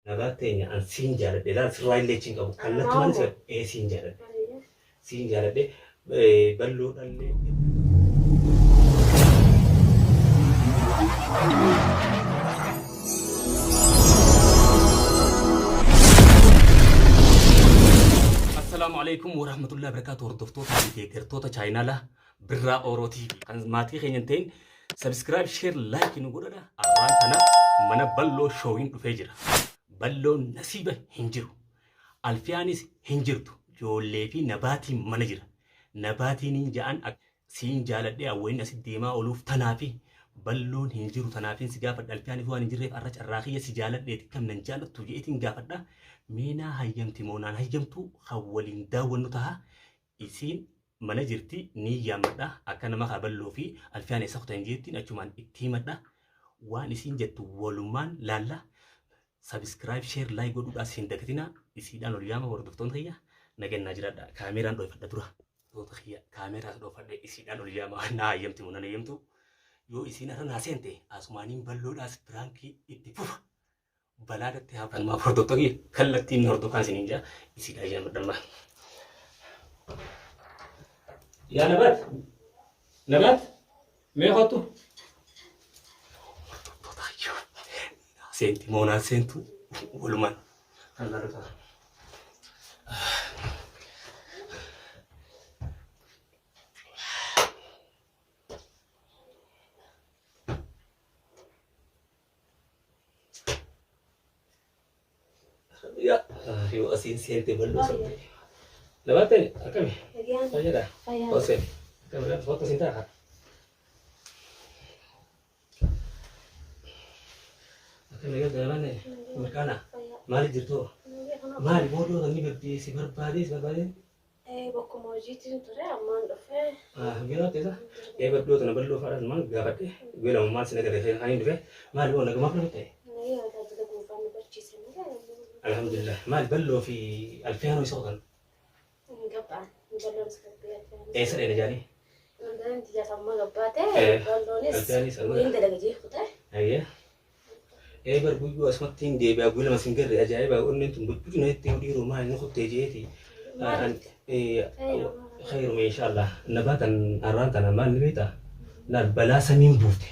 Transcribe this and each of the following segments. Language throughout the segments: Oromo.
Nagaa teenya an siin jaaladhe laal sirraa illee achi hin qabu kallattumaan si ee siin jaaladhe siin jaaladhe balloo dhallee. Assalaamu alaikum warahmatullahi wabarakatuh hordoftoota fi deeggartoota chaayinaalaa Birraa Oro TV kan maatii keenya hin ta'in subscribe share like nu godhadha. Arraan tana mana balloo showin dhufee jira. Balloon nasiiba hin jiru. Alfiyaanis hin jirtu. Ijoollee fi nabaatiin mana jira. Nabaatiin hin ja'an siin jaaladhee awwayin asi deemaa ooluuf tanaafi balloon hin jiru tanaafin si gaafadha alfiyaanis waan hin jirreef arra carraa kiyya si jaaladheeti kam nan jaalattu je'eetiin gaafadha. Meenaa hayyamti moo naan hayyamtu kan waliin daawwannu taha isiin mana jirti niin yaammadha akka nama kaa balloo fi alfiyaan eessa kutan jeettiin achumaan itti himadha waan isiin jettu walumaan laalla subscribe share like godhuudhaas hin dagatinaa isiidhaan ol yaama hordoftoota kiyya nagannaa jiraadha kaameeraan dhoofadha dura hordoftoota kiyya kaameeraas dhoofadhe isiidhaan ol yaama naa hayyamti moo nan hayyamtu yoo isiin irra naa seente asumaaniin balloodhaas piraankii itti fufa balaa irratti haa falmaaf hordoftoota kiyya kallattiin nu hordofaa isiniin jaa isiidha ijaan madhammaa. Yaa Nabaat! Nabaat! Mee kottu! Hordoftoota kiyya seenti moonaan seentu walumaan kan laalu ta'a. Yaa yoo asiin seente bal'oo sabbe. Nabaate akkami? Fayyada. Hoseen. Akkami lafa foto siin ta'a. Akkami egaa nabaate mirkaana maali jirtu? Maali boodoo kan ni baddee si barbaadee si barbaadee? Bakkuma hojiitiin ture ammaan dhufee. Yeroo ta'e ee baddoo tana balloo fa'aadhaan maal gaafadhe guyyaa lama maal sin agarre kan hin dhufe maal boo nagumaaf nama ta'e. Nagaya tajaajila guunfaan nu barchiise malee. Alhamdulillah maal balloo fi alfiyaanoo isa qotan. Hin gabbaan balloonis gabbee alfiyaanis. Eessa dheena jaanii? Mandaan tiyyaas amma gabbaate balloonis Alfiyaanis amma. waliin dalaga jee kutee. Ayyee. Ee bar guyyuu asumatti hin deebi'a guyyaa lama sin garre ajaa'iba onneen tun bujbuju na itti dhiiroo maal ni kuttee jeeti. Khayruma inshallah nabaatan arraan tana maal ni beektaa laal balaa samiin buufte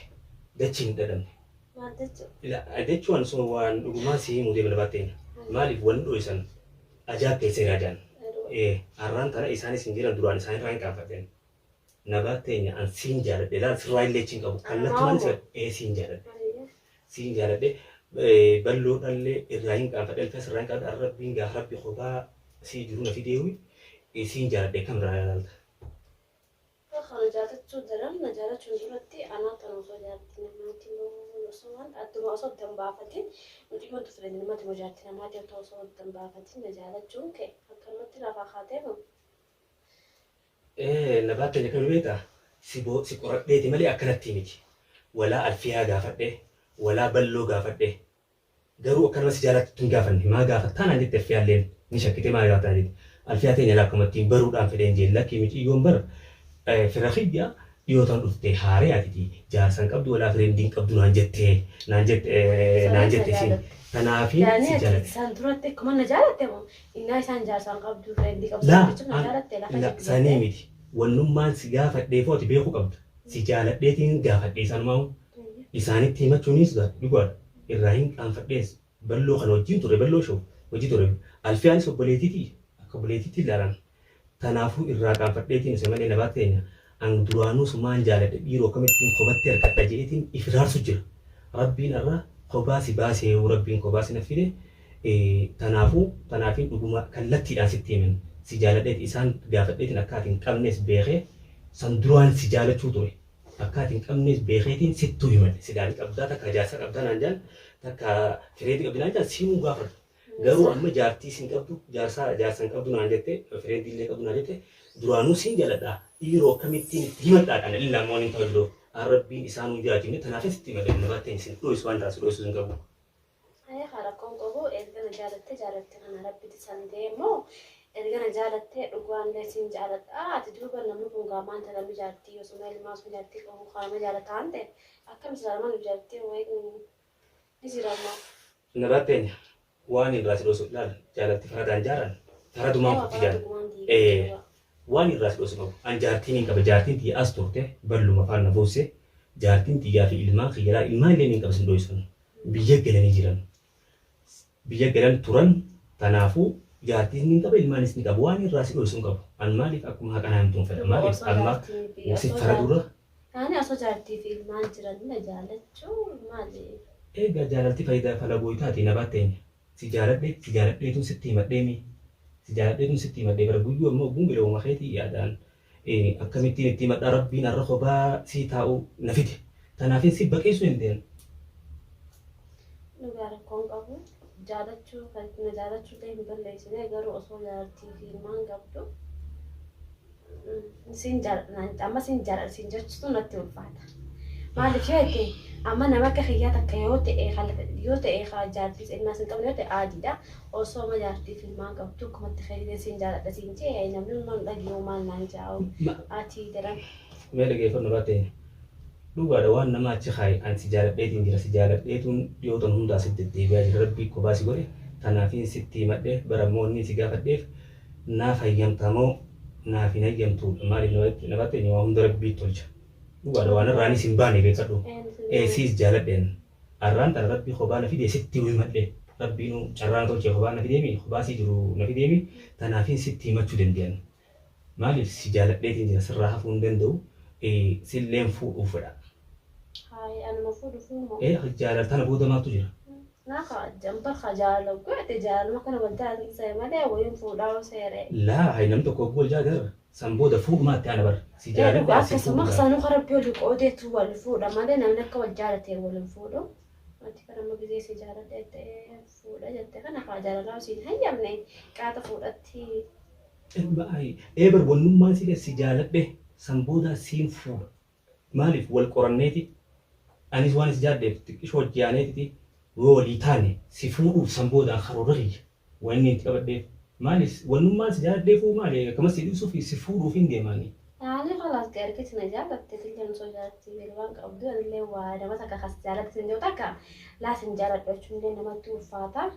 dachiin hin dhadhamne. Maal jechuun? Jechuun sun waan dhugumaan si himuu deema nabaatteen maaliif wanni dho'isan ajaa'ib keessa jira jaan. Arraan tana isaanis hin jiran duraan isaan irraa hin qaanfadhen. Nabaat teenya an siin jaaladhe laal sirraa illee achi hin qabu kallattumaan si ee siin jaaladhe siin jaaladhe balloo dhallee irraa hin qaanfadhe alfaa sirraa hin qaanfadhe rabbiin gaafa rabbi kophaa sii jiru na fideewi siin jaaladhe akkam irraa ilaalta. Kana jaalachuu daran na jaalachuun duratti anaa tan osoo jaartii namaati moo osoo waan adduma osoo adda hin baafatin mucayyoon tun fedhanii namaati moo jaartii namaati osoo adda hin baafatin na jaalachuun kee akkanumatti lafaa kaatee moo. Ee nabaa teenya kami beektaa si boo si qoradheeti malee akkanatti miti walaa alfiyaa gaafadhe walaa balloo gaafadhe garuu akka nama si jaalattutti hin gaafanne maa gaafattaa naan jette alfiyaalleen ni shakkite maa gaafattaa naan jette alfiyaa teenya laa akkuma ittiin baruudhaan fedheen jeen lakkii miciyyoon bar fira kiyya dhiyootan dhufte haareyaatiti jaarsa hin qabdu walaa fireendii hin qabdu naan jette naan jette naan jette isiin tanaafi Jaanii si ati jaaladhe. isaan duratti akkuma na jaalatte moo innaa isaan jaarsa hin qabdu fireendii qabdu Laa jechuun na an jaalatte lafa la jibbi sanii jettee. miti wannummaan si gaafadheefuu ati beekuu qabda si jaaladheetiin gaafadhe isaanumaa'u isaanitti himachuunis dhugaadha irraa hin qaanfadhees balloo kana wajjin ture balloo show wajjin ture alfiyaanis obboleetiiti akka obboleetiitti ilaalan Tanaafuu irraa qaanfadheetiin use malee nabaat teenya an duraanuu sumaan jaaladhe dhiiroo akkamittiin kobatti arkadha je'eetiin if hiraarsu jira. Rabbiin arra kobaa si baaseeyuu Rabbiin kobaa si na fide tanaafuu tanaafiin dhuguma kallattiidhaan sitti himen si jaaladheeti isaan gaafadheetiin akka ati hin qabnees beekee san duraan si jaalachuu ture akka ati hin qabnees beekeetiin sittuu himadhe silaa ni qabdaa takkaa jaarsa qabdaa naan jaan takkaa fireedii qabdi naan jaan siinuu gaafadhu. Garuu amma jaartiis hin qabdu jaarsaa jaarsa hin qabdu naan jette fireendii illee qabdu naan jette duraanuu siin jaladha dhiiroo akkamittiin itti himadhaa kana illaa waan hin ta'u jiru rabbiin isaan hin jiraachifne tanaafis itti himadhe na baatteen isin dho'isu waan taasisu dho'isu hin qabu. Ayee kaa rakkoon qabu erga na jaalatte jaalatte kana rabbitti san ta'e immoo erga na jaalatte dhugaan siin jaaladha ati duuba namni kun gaa maanta namni jaartii osuma ilmaa osuma jaartii qabu kaama jaalata waan ta'eef akkam silaa nama jaartii wayii ni jira ammaa. Na baatteen Waan irraa si dhoosu laal, jaalalti faradaan jaaran faradumaan kutti jaan. Waan irraa si dhoosu qabu. An jaartiin hin qaba, jaartiin tiyya as turte balluma faana buuse, jaartiin tiyyaa fi ilmaan kiyya laal, ilmaan illee hin qaba sin dhooysan. Biyya galanii jiran. Biyya galan turan, tanaafuu jaartiin ni qaba, ilmaanis ni qaba, waan irraa si dhooysu hin qabu. An maaliif akkuma haqa naa himtuun fedha, maaliif amma si faradurra. Ani osoo jaartii fi ilmaan jiran na jaalachuu maali? Egaa jaalalti faayidaa falagooytaati na baatteenya. Si jaaladhe, si jaaladheetuun sitti himadheemi. Si jaaladheetuun sitti himadhee bara guyyuu ammoo ogguun gale keetii yaadaan akkamittiin itti himadhaa, Rabbiin har'a kophaa sii taa'u na fide. Tanaafin si baqeessuu hin deemu. Dhugaa rakkoon qabu jaalachuu kan na jaalachuu illee hin balleessine, garuu osoo jaartii fi ilmaan qabdu siin jaaladha, amma siin jaaladha siin jechuutu natti ulfaata. Maaliif yoo ta'e, amma nama akka kiyyaa takka yoo ta'e, yoo ta'e jaartii ilmaan sin qabne yoo ta'e aadiidha. Osoo amma jaartii fi ilmaan qabdu akkumatti keetiin siin jaaladha siin jee, namni ilmaan dhagiyoo maal naan jaa'u ati daran. Mee dhageeffannoo baatte, dhugaadha, waan nama achi kaaye, an si jaaladheetiin jira, si jaaladheetuun dhiyootan hundaa si deddeebi'aa jira, Rabbii kophaa si godhe, tanaafiin sitti himadhe barammoo inni si gaafadheef naaf hayyamtamoo naaf hin hayyamtuudha? Maaliif na baatte, waa hunda Rabbii tolcha, dhugaadha, waan irraanis hin baane beekadhu. Siis jaaladheen arraan tana Rabbii kophaa na fide sitti himadhe, Rabbiinuu carraa na tolchee kophaa na fideemi, kophaa si jiru na fideemi, tanaafiin sitti himachuu danda'an. Maaliif si jaaladheetiin jira, sirraa hafuu hin danda'u, silleen fuudhuuf fedha. Hayi, anuma fuudhuuf immoo. Jaalala tana booda maaltu jira? Naafa jambar ka jaalala godhate, jaalaluma kana wal jaalatan malee wayiin fuudhaa seere. Laa hayi, namni tokko wal jaalatan san booda fuudhumaatti ana bara. Si jaaladhe si Akkasuma fuudhu. Sanuu rabbi oli qoodeetu wal fuudha malee namni akka wal jaalatee wal hin fuudhu. Wanti kana amma gisee si jaaladhe fuudha jette kana haa jaalalaa siin hayyamne qaata fuudhatti. Eebar wannummaan si si jaaladhe san booda siin fuudha. Maaliif wal qoranneeti, anis waan si jaalladheef xiqqishoo hojjaaneetiti yoo walii taane si fuudhuuf san boodaan karoora kiyya. Waan inni itti qabadheef maaliif wannummaan si jaalladheefuu maali akkamas si dhiisuuf si fuudhuuf hin deemaani. Ani khalaas ergiti na jaalatte tillee osoo jaartii ilmaan qabdu anillee waa nama takka kas jaalatte sin jiru takka laa sin jaaladhu jechuun illee namatti ulfaata.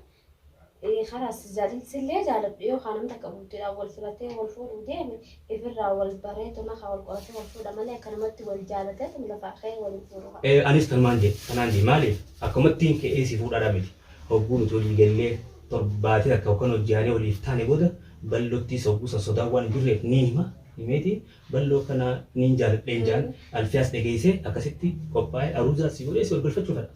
Khalaas jaalalsillee jaaladhu yookaan nama takka bultiidhaan wal filatee wal fuudhuu deeme ifirraa wal bareetuma haa wal qoratee wal fuudha malee akka namatti wal jaalatee lafaa ka'ee wal fuudhu. Anis kanumaan jedhe, kanaan jedhe, maaliif akkamattiin ka'ee si fuudhaadhaa miti. Hogguu nuti walii gallee torbaatii akka yookaan hojjaanee waliif taane booda ballottii sogguu san sodaan waan hin jirreef ni hima, himeeti balloo kana niin jaaladheen jaan alfiyaas dhageessee akkasitti qophaa'ee aruuzaa si godhee si ol galfachuu fedha.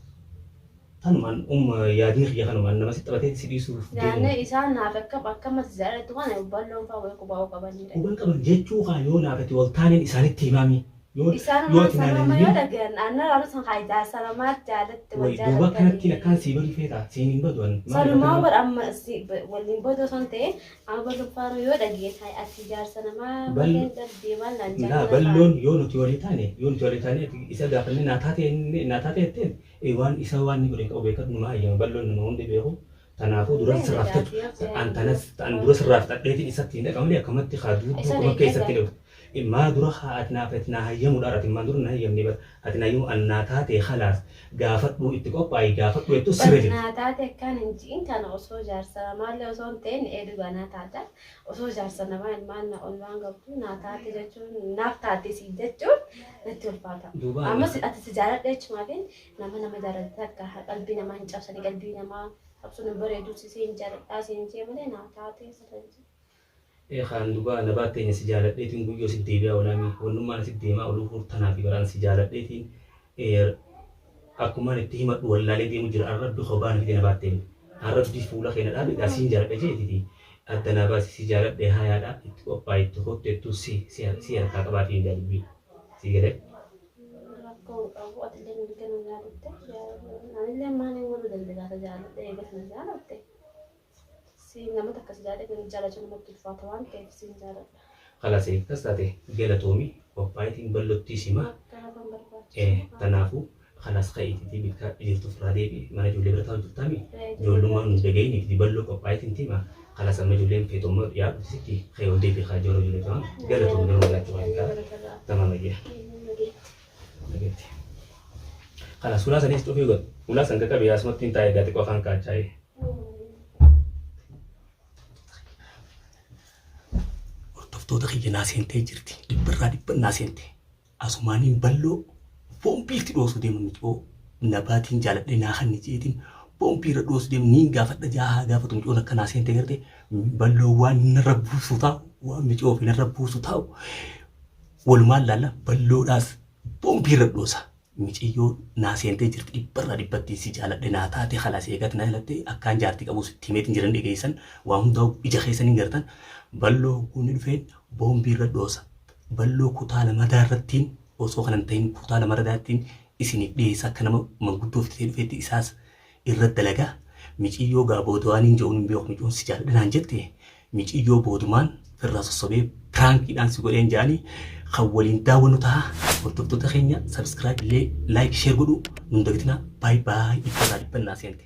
Tanumaan umma yaadni kiyya kanumaan nama si taphatee si dhiisuuf deemu. Yaadne isaan naaf akka akkamas jaalattu kana balloon fa'aa wayii qubaa'uu qabanidha. Quban qaban jechuu kaa, yoo naafati wal taaneen isaanitti himaami. Yoo Isaan yoo ati naan sanuma yoo dhagayan anna laalu san haayidaa sanamaat jaalatte wal Way duuba akkanattiin akkaan sii badu feeta, siin hin badu an. Sanumaa bar amma waliin baduu osoo hin ta'in amma balloon faana yoo dhageen hayi ati jaarsa namaa bakkeen dhabdee maal naan Laa jaalala. Balloon yoo nuti walii taane, yoo nuti walii taane isa gaafanne naa taate naa taate jetteen waan isa waan inni godhe qabu beekadhu, nama hayyama, balloon nama hundi beeku. Kanaafuu dura sirraaf tatu an tanas an dura sirraaf xadheetiin isatti hin dhaqa malee akkamatti haa duudduu akkuma keessatti dhufu. Maa dura haa ati naaf ati naa hayyamuudha, ati maan dura na hayyamne bar, ati na hayyamu an naa taate khalaas gaafadhuu itti qophaa'i gaafadhu jettu sirra jirti. Naa taate akkaan hin ji'in kana osoo jaarsa namaallee osoo hin ta'in dhugaa naa taata. Osoo jaarsa namaa ilmaan na olmaan qabdu naa taate jechuun, naaf taate si jechuun natti ulfaata. Ammas ati si jaaladha jechumaafin nama nama jaalate akka qalbii namaa hin cabsanii, qalbii namaa cabsuun hin bareedu, si siin jaaladhaa siin jee malee naa taate sana. Kaan duba na baatteenya si jaaladheetiin guyyoo si deebi'aa olaami, wannummaan si deemaa oluu furtanaa fi baraan si jaaladheetiin akkumaan itti himadhu wallaalee deemu jira. Arrabbi kophaa na fide na baatteen arrabbi fuula keenya dhaabe siin jaaladha jeetiti adda naa baasi, si jaaladhe hayaadha itti qophaa'e itti kotteettu si si si harkaa qabaatii hin jaalubbii si galee. Rakkoo hin qabu, atillee mirga na jaalatte, anillee maaliin godhuu danda'a jaaladhe eegas na jaalatte. Si nama takka si jaalladhe jaalachuu namatti ulfaata waan ta'eef siin jaaladha. Khalaas akkas taate, galatoomi, qophaa'eetiin ballottii sima. Akka kan barbaachisu. Kanaafuu khalaas ka'iitiitii bikka jirtu ofirraa deebi'i, mana ijoollee bira taa'u jirtaami, ijoollummaan nu dhaga'iniif balloo qophaa'eetiin tima, khalaas amma ijoolleen feetommoo dhiyaatu sitti ka'ee ol deebi'i kaa ijoollee ijoollee ta'an, galatoomi garuu jiraachuu kan tamaam ayyaa. Dhageetti. Khalaas ulaa sanis cufii godhu, ulaa san qaqqabe asumatti hin taa'e gaa xiqqoo afaan kaachaa'ee. Hordoftoota kiyya naa seentee jirti. Dhibbarraa dhibban naa seente. Asumaaniin balloo boombiitti dhoosu deema micoo nabaatiin jaaladhee naa kanni jeetiin boombii irra dhoosu deema niin gaafadha jaa gaafatu micoon akka naa seente garte balloo waan narra buusu taa'u waan micoo fi narra buusu taa'u walumaan laalla balloodhaas boombii irra dhoosa. Miciyyoo naa seentee jirti dhibbarraa dhibbatti si jaaladhe naa taate kalaas eegatti naa jalatte akkaan jaartii qabu sitti himeetiin jiran dhageessan waa hundaa ija keessaniin gartan balloo guunni dhufeen boombii irra dhoosa. Balloo kutaa lamadaa irrattiin osoo kanan ta'in kutaa lamadaattiin isiniif dhiyeessa akka nama manguddoo fitee dhufeetti isaas irra dalagaa. Miciyyoo gaa booda waan hin jedhuun hin beeku micoon si jaaladhe naan jette miciyyoo boodumaan firraa sossobee prankiidhaan si godheen jedhanii kan waliin daawwannu ta'a. Hordoftoota keenya subscribe illee like share godhu nun dagatinaa. Baay baay dhibbarraa dhibbannaa seente.